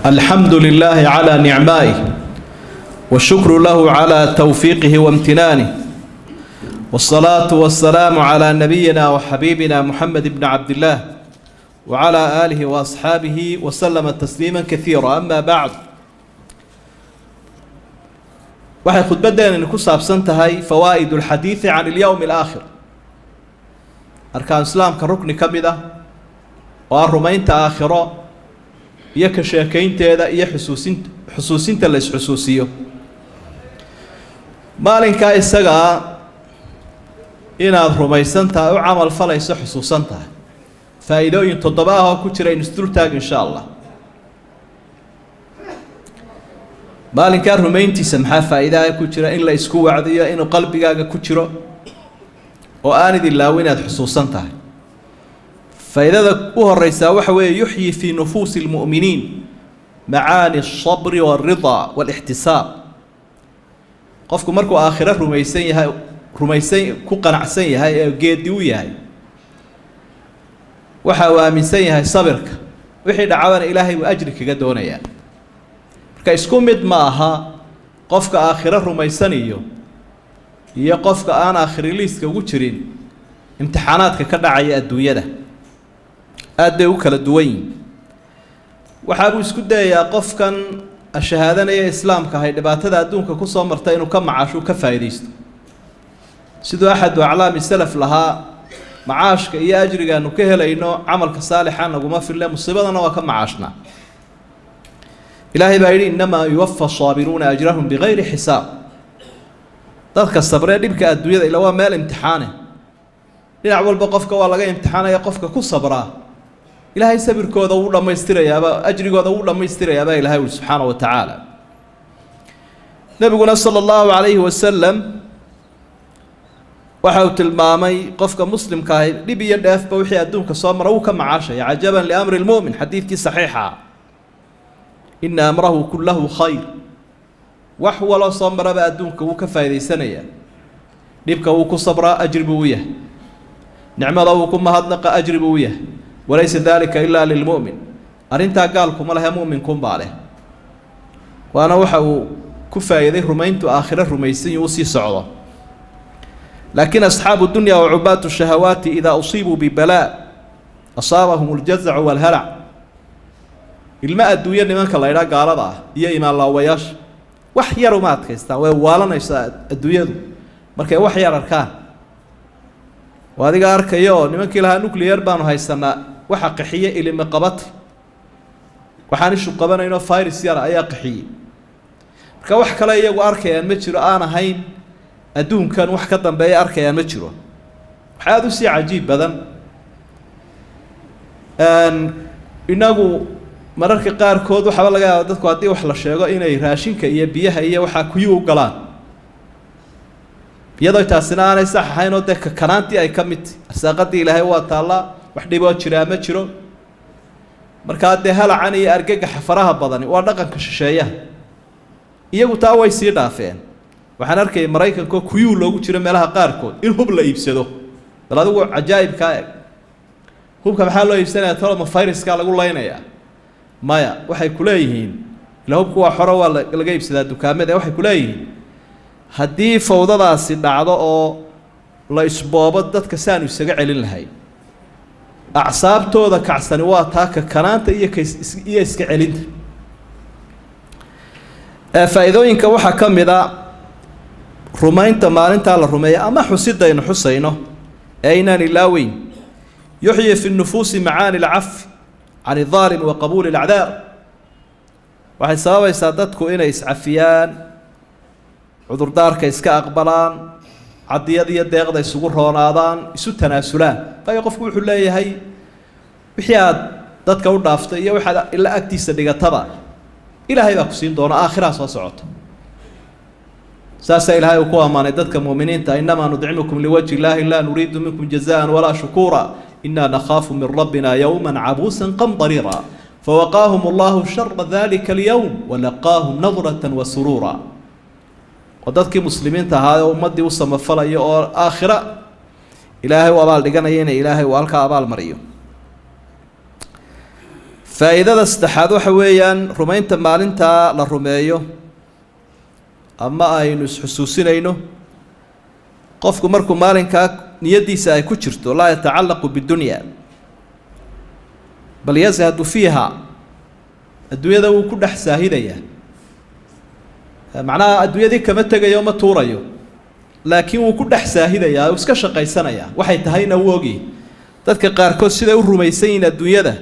الحمد لله على نعمائه، والشكر له على توفيقه وامتنانه، والصلاة والسلام على نبينا وحبيبنا محمد بن عبد الله وعلى آله وأصحابه وسلم تسليما كثيرا. أما بعد، waxay khudbaddeenani ku saabsan tahay فوائد الحديث عن اليوم الآخر، arkaan islaamka rukni ka mid ah oo ah rumaynta aakhiro iyo ka sheekaynteeda iyo xusuusinta la isxusuusiyo maalinkaa isagaa inaad rumaysan tahay, u camal falayso, xusuusan tahay. Faa'iidooyin toddoba ah oo ku jira aynu isdultaag insha Allah. Maalinkaa rumayntiisa maxaa faa'iidaha ku jira? In la isku wacdiyo, inuu qalbigaaga ku jiro oo aanad ilaawin inaad xusuusan tahay. Faa'iidada u horeysaa waxa weeye: يحيي في نفوس المؤمنين معاني الصبر والرضا والاحتساب. Qofku markuu aakhiro rumaysan yahay, rumaysan ku qanacsan yahay ee geedi u yahay, waxa uu aaminsan yahay sabirka, wixii dhacabana Ilaahay uu ajri kaga doonayaa. Marka isku mid ma aha qofka aakhiro rumaysan iyo qofka aan aakhiri liiska ugu jirin. Imtixaanaadka ka dhacaya adduunyada aad bay u kala duwan yihin. Waxaabuu isku dayayaa qofkan shahaadanaya islaamka ahay dhibaatada adduunka kusoo marta inuu ka macaashu, ka faa'iidaysto. Siduu أحد أعلام السلف lahaa: macaashka iyo ajrigaanu ka helayno camalka saalixa naguma fille, musiibadana waa ka macaashnaa. Ilaahay baa yidhi: إنما يوفى الصابرون أجرهم بغير حساب. Dadka sabree dhibka adduunyada, ila waa meel imtixaane, dhinac walba qofka waa laga imtixaanaya, qofka ku sabraa Ilaahay sabirkooda wuu dhammaystirayaaba, ajrigooda wuu dhammaystirayaabaa Ilahay uli subxaana wa tacaala. Nebiguna sala allahu calayhi wasalam waxa uu tilmaamay qofka muslimka ahi dhib iyo dheefba wixii adduunka soo mara wuu ka macaashaya. عجبا لأمر المؤمن، xadiidkii saxiixa ah، إن أمره كله خير. Wax waloo soo maraba adduunka wuu ka faa'idaysanayaa. Dhibka wuu ku sabraa, ajri buu u yahay. Nicmada wuu ku mahadnaqa, ajri buu u yahay. وليس ذلك إلا للمؤمن. Arrintaa gaalkuma lehe, mu'minkunbaa leh. Waana waxa uu ku faa'iiday rumayntu aakhiro rumaysan yuu usii socdo. لكن أصحاب الدنيا وعباد الشهوات إذا أصيبوا ببلاء أصابهم الجزع والهلع. Ilma adduunyo nimanka la idhaa, gaalada ah iyo imaan laawayaasha, wax yar uma adkaystaan, way waalanaysaa adduunyadu markay wax yar arkaan. Oo adiga arkayo nimankii lahaa nuclear baanu haysanaa, waxa qaxiye ilimi qabata, waxaan ishu qabanayno virus yara ayaa qaxiyey. Marka wax kale iyagu arkayaan ma jiro aan ahayn adduunkan, wax ka dambeeya arkayaan ma jiro. Wax aada usii cajiib badan, inagu mararka qaarkood waxaaba laga yaaba dadku haddii wax la sheego inay raashinka iyo biyaha iyo waxaa kuyu u galaan, iyadoo taasina aanay sax ahayn oo dee kakanaantii ay ka mid tahy. Arsaaqadii Ilaahay waa taallaa, wax dhiboo jiraa ma jiro. Markaa dee halacan iyo argagaxa faraha badani waa dhaqanka shisheeyaha, iyagu taa way sii dhaafeen. Waxaan arkayay Maraykankaoo kuyuu loogu jiro meelaha qaarkood in hub la iibsado. Bal adigu cajaa'ibkaa eg, hubka maxaa loo iibsanaya? Toloma viruskaa lagu laynayaa? Maya, waxay ku leeyihiin ila hubku waa xoro, waa laga iibsadaa dukaamada. Waxay ku leeyihiin haddii fawdadaasi dhacdo oo la isboobo, dadka saanu isaga celin lahayn. Acsaabtooda kacsani waa taa kakanaanta iyo iyo iska celinta. Faa'iidooyinka waxaa ka mid a rumaynta maalintaa la rumeeya ama xusidaynu xusayno ee aynaan ilaaweyn: يحيي في النفوس معاني العفو عن الظالم وقبول الأعذار. Waxay sababaysaa dadku inay iscafiyaan, cudurdaarka iska aqbalaan, cadiyad iyo deeqda isugu roonaadaan, isu tanaasulaan. Waayo qofku wuxuu leeyahay wixii aad dadka u dhaaftay iyo waxaad ila agtiisa dhigataba Ilaahay baa ku siin doona, aakhiraa soo socota. Saasaa Ilaahay uu ku ammaanay dadka mu'miniinta: إنما نطعمكم لوجه الله لا نريد منكم جزاء ولا شكورا إنا نخاف من ربنا يوما عبوسا قمطريرا فوقاهم الله شر ذلك اليوم ولقاهم نضرة وسرورا. Oo dadkii muslimiinta ahaa oo ummaddii u samafalaya oo aakhira Ilaahay u abaal dhiganaya, ina Ilaahay uu halkaa abaal mariyo. Faa'iidada saddexaad waxa weeyaan rumaynta maalintaa la rumeeyo ama aynu isxusuusinayno. Qofku markuu maalinkaa niyaddiisa ay ku jirto, laa yatacallaqu bidunya bal yazhadu fiiha, adduunyada wuu ku dhex saahidayaa. Macnaha adduunyadii kama tegayo, ma tuurayo, laakiin wuu ku dhex saahidayaa, uu iska shaqaysanayaa. Waxay tahayna wuu ogyahy. Dadka qaarkood siday u rumaysan yihiin adduunyada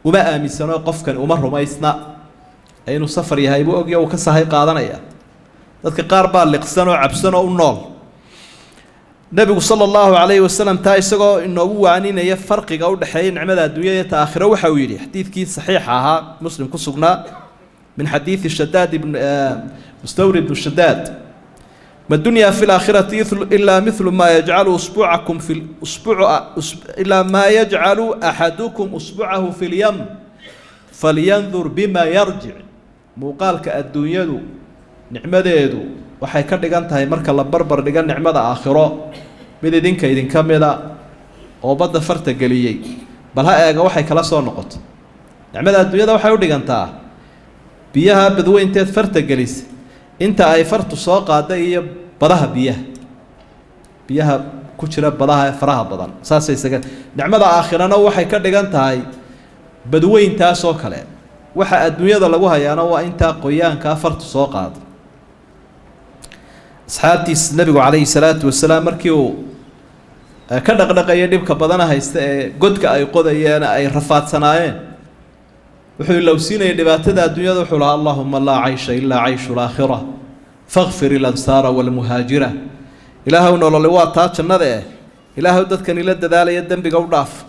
uma aaminsano. Qofkan uma rumaysna inuu safar yahay buu ogya, uu ka sahay qaadanaya. Dadka qaar baa liqsan oo cabsan oo u nool. Nebigu sala allahu calayhi wasalam taa isagoo inoogu waaninaya farqiga u dhexeeya nicmada adduunyada iyo ta aakhiro, waxa uu yidhi xadiidkii saxiixa ahaa, Muslim ku sugnaa, min xadiidi Shadaad ibn Mustawrid ibnu Shadaad: ما الدنيا في الآخرة إلا مثل ما يجعل أصبعكم في الأسبوع، إلا ما يجعل أحدكم أصبعه في اليم فلينظر بما يرجع. Muuqaalka adduunyadu nicmadeedu waxay ka dhigan tahay, marka la barbar dhiga nicmada aakhiro, mid idinka idinka mida oo badda farta geliyey, bal ha eega waxay kala soo noqoto. Nicmada adduunyada waxay u dhigantaa biyaha badweynteed farta gelisa inta ay fartu soo qaada iyo badaha biyaha ku jira badaha ee faraha badan, saasay isaga. Nicmada aakhirana waxay ka dhigan tahay badweyntaasoo kale. Waxa adduunyada lagu hayaana waa intaa qoyaankaa fartu soo qaada. Asxaabtiis nebigu calayhi salaatu wasalaam markii uu ka dhaqdhaqaya dhibka badana haysta ee godka ay qodayeen, ay rafaadsanaayeen, wuxuu ilowsiinayay dhibaatada adduunyada. Wuxuu lahaa: اللهم لا عيش إلا عيش الآخرة فاغفر الأنصار والمهاجرة. Ilaahow, nolole waa taa jannada eh, ilaahow dadkan ila dadaalaya dembiga u dhaaf.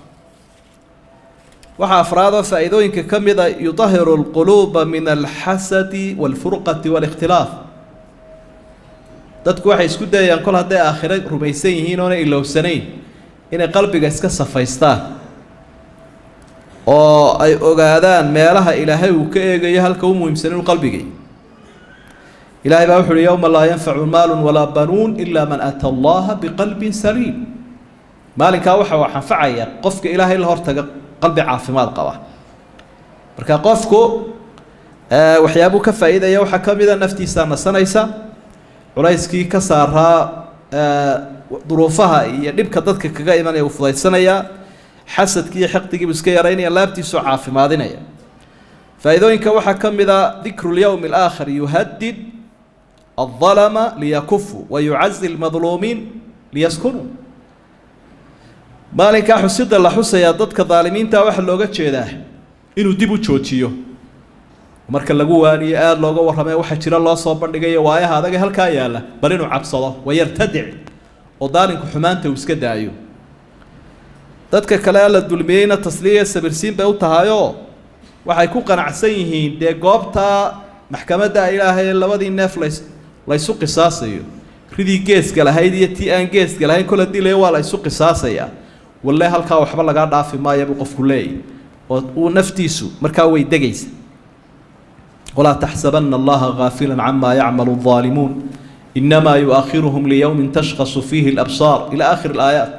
Waxaa afraadoo faa'iidooyinka ka mid a: يطهر القلوب من الحسد والفرقة والاختلاف. Dadku waxay isku dayayaan, kol hadday aakhiro rumaysan yihiin oona ilowsanayn, inay qalbiga iska safaystaan oo ay ogaadaan meelaha Ilaahay uu ka eegayo. Halka u muhiimsan inuu qalbigay. Ilaahay baa wuxu uhi: يوم لا ينفع مال ولا بنون إلا من أتى الله بقلب سليم. Maalinkaa waxa uu anfacaya qofka Ilaahay la hortaga qalbi caafimaad qaba. Marka qofku waxyaabuu ka faa'iidaya waxaa ka mida naftiisaa nasanaysa, culayskii ka saaraa duruufaha iyo dhibka dadka kaga imanaya uu fudaysanayaa, xasadkii iyo xiqdigiibu iska yaraynaya, laabtiisuu caafimaadinaya. Faa'iidooyinka waxaa ka mid a: ذكر اليوم الآخر يهدد الظلمة ليكفوا ويعزي المظلومين ليسكنوا. Maalinkaa xusida la xusayaa dadka daalimiinta waxaa looga jeedaa inuu dib u joojiyo. Marka lagu waaniyo, aada looga warramay, waxa jira loo soo bandhigayo, waayaha adag ee halkaa yaalla, bal inuu cabsado, ويرتدع, oo daalinku xumaanta uu iska daayo. Dadka kale la dulmiyeyna tasliya, sabirsiin bay u tahayoo waxay ku qanacsan yihiin dee goobta maxkamadda Ilaahay ee labadii neef laysu qisaasayo, ridii geeska lahayd iyo tii aan geeska lahayn. Kol haddii la waa la ysu qisaasayaa, walle halkaa waxba lagaa dhaafi maaya buu qofku leeyahy, oo uu naftiisu markaa way degaysa. ولا تحسبن الله غافلا عما يعمل الظالمون إنما يؤخرهم ليوم تشخص فيه الأبصار إلى آخر الآيات.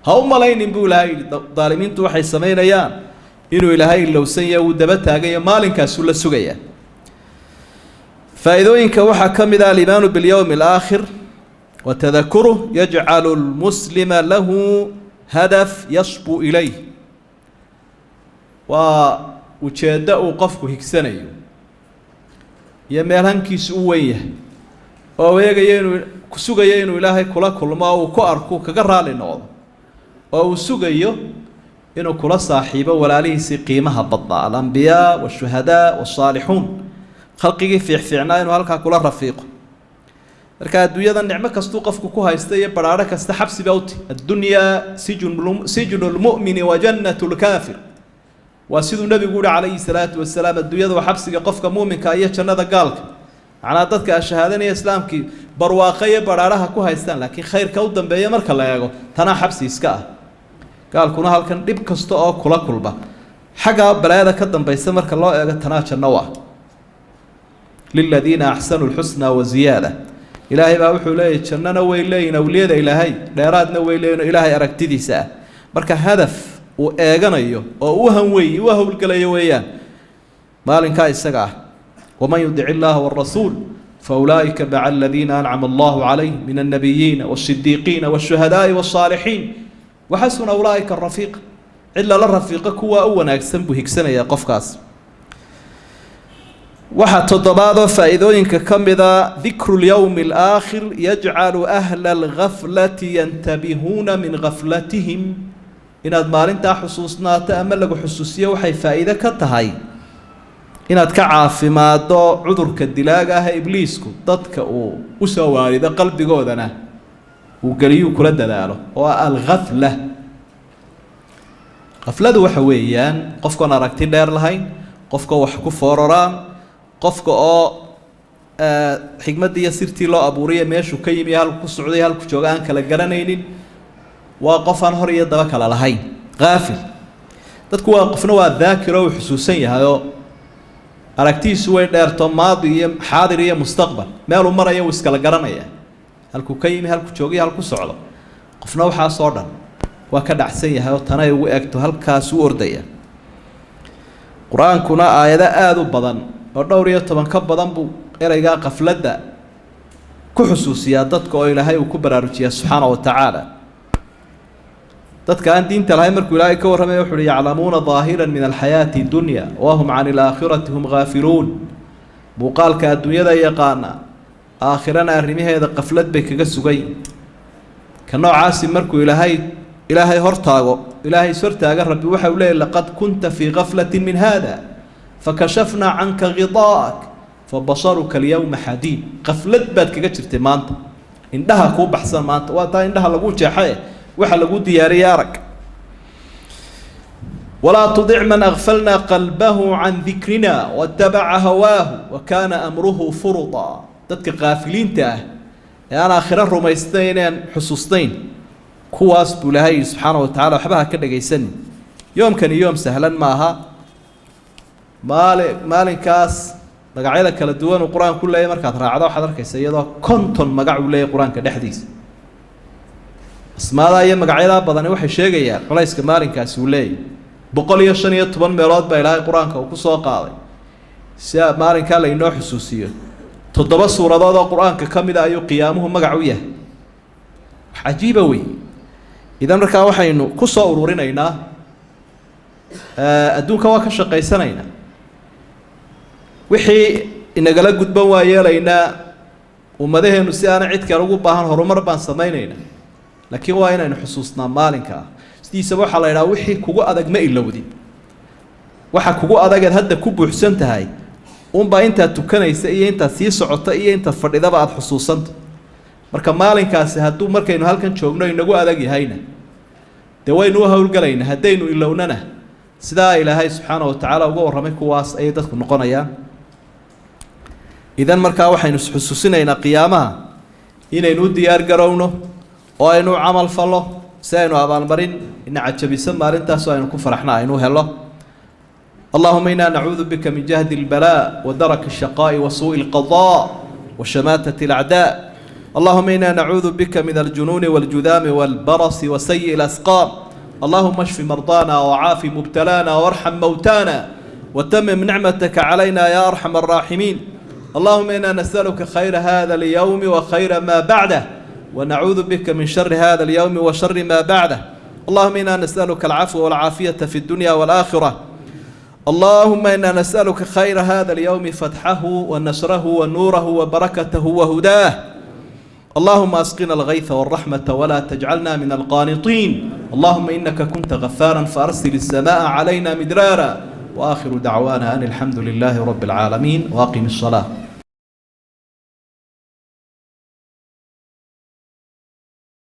Ha u malaynin, buu Ilaahay yidhi, daalimiintu waxay samaynayaan inuu Ilaahay ilowsan yahay. Uu daba taagayo, maalinkaasuu la sugayaa. Faa'iidooyinka waxaa ka mid ah: الإيمان باليوم الآخر وتذكره يجعل المسلم له هدف يصبو إليه. Waa ujeeddo uu qofku higsanayo iyo meel hankiisu u weyn yahay oo eegayo inuu sugayo inuu Ilaahay kula kulmo oo uu ku arku kaga raali noqdo, oo uu sugayo inuu kula saaxiibo walaalihiisii qiimaha badnaa, الأنبياء والشهداء والصالحون, khalqigii fiicfiicnaa inuu halkaa kula rafiiqo. Marka adduunyada nicmo kastuu qofku ku haysta iyo baraaro kasta, xabsi baa uti. الدنيا سجن المؤمن وجنة الكافر. Waa siduu nabigu uhi calayhi salaatu wasalaam: adduunyada waa xabsiga qofka muuminka iyo jannada gaalka. Macnaha dadka ashahaadanaya, islaamkii, barwaaqo iyo baraaraha ku haystaan, laakiin khayrka u dambeeya marka la eego, tanaa xabsi iska ah. Gaalkuna halkan dhib kasta oo kula kulma, xagga balaayada ka dambaysa marka loo eego, tanaa janno u ah. للذين أحسنوا الحسنى وزيادة. Ilaahay baa wuxuu leeyahy jannana way leeyihin awliyada Ilaahay, dheeraadna way leeyihin Ilaahay aragtidiisa ah. Marka hadaf. Uu eeganayo oo u hanweeyey u howlgelayo weeyaan maalinkaa isaga ah. Waman yudic illaaha warasuul faulaa'ika maca aladiina ancama allahu calayhim min annabiyiina waasidiiqiina waashuhadaai wasaalixiin waxasuna ulaa'ika rafiiqa. Cid lala rafiiqo kuwaa u wanaagsan buu higsanayaa qofkaas. Waxaa toddobaadoo faa'iidooyinka ka mida: dikru lyowmi alaakhir yajcalu ahla algaflati yantabihuuna min gaflatihim. Inaad maalintaa xusuusnaato ama lagu xusuusiyo waxay faa'iide ka tahay inaad ka caafimaaddo cudurka dilaaga ah ee ibliisku dadka uu u soo waarido, qalbigoodana uu geliyuu kula dadaalo, oo ah alghafla. Khafladu waxa weeyaan qofkoon aragti dheer lahayn, qofka wax ku fooraraan, qofka oo xikmaddii iyo sirtii loo abuuriya, meeshuu ka yimi, halku ku socday, halku jooga aan kala garanaynin. Waa qof aan hor iyo daba kala lahayn, haafil. Dadku waa qofna waa daakir oo uu xusuusan yahayoo aragtidiisu way dheerto, maadi iyo xaadir iyo mustaqbal meeluu maraya wuu iskala garanaya, halkuu ka yimi, halku joogiyo, halku socdo. Qofna waxaasoo dhan waa ka dhacsan yahay oo tanay ugu egto halkaasuu ordaya. Qur-aankuna aayado aada u badan oo dhowr iyo toban ka badan buu ereygaa qafladda ku xusuusiyaa dadka, oo Ilaahay uu ku baraarujiyaa subxaana wa tacaala. Dadka aan diinta lahayn markuu Ilaahay ka warramaya wuxu uhi: yaclamuuna daahiran min alxayaati dunya wahum can ilaakhirati hum haafiluun. Muuqaalka adduunyada yaqaana, aakhirana arrimaheeda qaflad bay kaga sugan. Ka noocaasi markuu Ilaahay hortaago, Ilaahay is hortaaga, Rabbi waxa uu leeyay: laqad kunta fii gaflatin min hada fakashafnaa canka ghidaa'ak fabasaruka alyawma xadiid. Qaflad baad kaga jirtay, maanta indhaha kuu baxsan. Maanta waa taa indhaha lagu jeexae waxa lagu diyaariyey arag. Walaa tudic man agfalna qalbahu can dikrina watabaca hawaahu wa kaana amruhu furuta. Dadka qaafiliinta ah ee aan aakhiro rumaysnayn, aan xusuusnayn, kuwaas buu Ilaahay subxaana wa tacala waxba ha ka dhagaysanin. Yoomkani yoom sahlan maaha. Maalinkaas magacyada kala duwan uu qur-aanku leeyahy markaad raacdo, waxaad arkaysa iyadoo 50 magac uu leeyahy qur-aanka dhexdiisa. Asmaadaa iyo magacyadaa badani waxay sheegayaan culayska maalinkaasi uu leeyahy. 115 meelood baa Ilaahay qur-aanka uu ku soo qaaday si maalinkaa lainoo xusuusiyo. 7 suuradood oo qur-aanka ka mida ayuu qiyaamuhu magac u yahay. Wax cajiiba wey. Idan markaa waxaynu ku soo ururinaynaa: adduunka waa ka shaqaysanaynaa, wixii inagala gudban waa yeelaynaa, ummadaheenu si aanay cid kale ugu baahan horumar baan samaynaynaa, laakiin waa inaynu xusuusnaa maalinka ah. Sidiisaba waxaa la idhaha: wixii kugu adag ma ilowdin, waxa kugu adageed hadda ku buuxsan tahay unbaa intaad tukanaysa iyo intaad sii socota iyo intaad fadhidaba aada xusuusanta. Marka maalinkaasi hadduu markaynu halkan joogno inagu adag yahayna, dee waynu u howlgalaynaa. Haddaynu ilownana, sidaa Ilaahay subxaana wa tacaala uga warramay kuwaas ayay dadku noqonayaan. Idan markaa waxaynu isxusuusinaynaa qiyaamaha inaynu u diyaar garowno oo aynu u camal fallo, si aynu abaalmarin ina cajabiso maalintaasoo aynu ku faraxna aynu helo. اللهم إنا نعوذ بك من جهد البلاء ودرك الشقاء وسوء القضاء وشماتة الأعداء. اللهم إنا نعوذ بك من الجنون والجذام والبرص وسيء الأسقام. اللهم اشف مرضانا وعاف مبتلانا وارحم موتانا وتمم نعمتك علينا يا أرحم الراحمين. اللهم إنا نسألك خير هذا اليوم وخير ما بعده، ونعوذ بك من شر هذا اليوم وشر ما بعده. اللهم إنا نسألك العفو والعافية في الدنيا والآخرة. اللهم إنا نسألك خير هذا اليوم، فتحه ونصره ونوره وبركته وهداه. اللهم أسقنا الغيث والرحمة ولا تجعلنا من القانطين. اللهم إنك كنت غفارا فأرسل السماء علينا مدرارا. وآخر دعوانا أن الحمد لله رب العالمين، وأقم الصلاة.